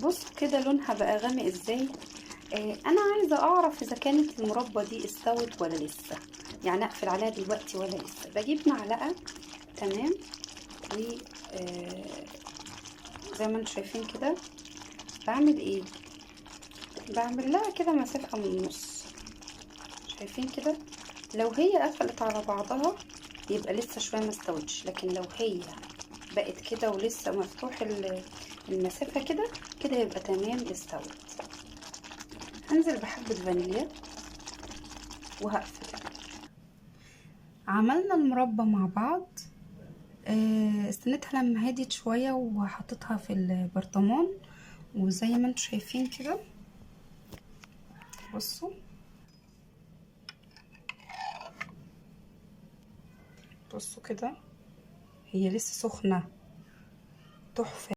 بصوا كده لونها بقى غامق ازاي. انا عايزه اعرف اذا كانت المربى دي استوت ولا لسه، يعني اقفل عليها دلوقتي ولا لسه. بجيب معلقه، تمام، و زي ما انتم شايفين كده بعمل ايه، بعمل لها كده مسافة من النص، شايفين كده. لو هي قفلت على بعضها يبقى لسه شوية ما استوتش، لكن لو هي بقت كده ولسه مفتوح المسافة كده كده يبقى تمام استوت. هنزل بحبه فانيليا وهقفل. عملنا المربى مع بعض، استنيتها لما هديت شوية وحطيتها في البرطمان، وزي ما انتم شايفين كده بصوا بصوا كده هي لسه سخنة تحفة.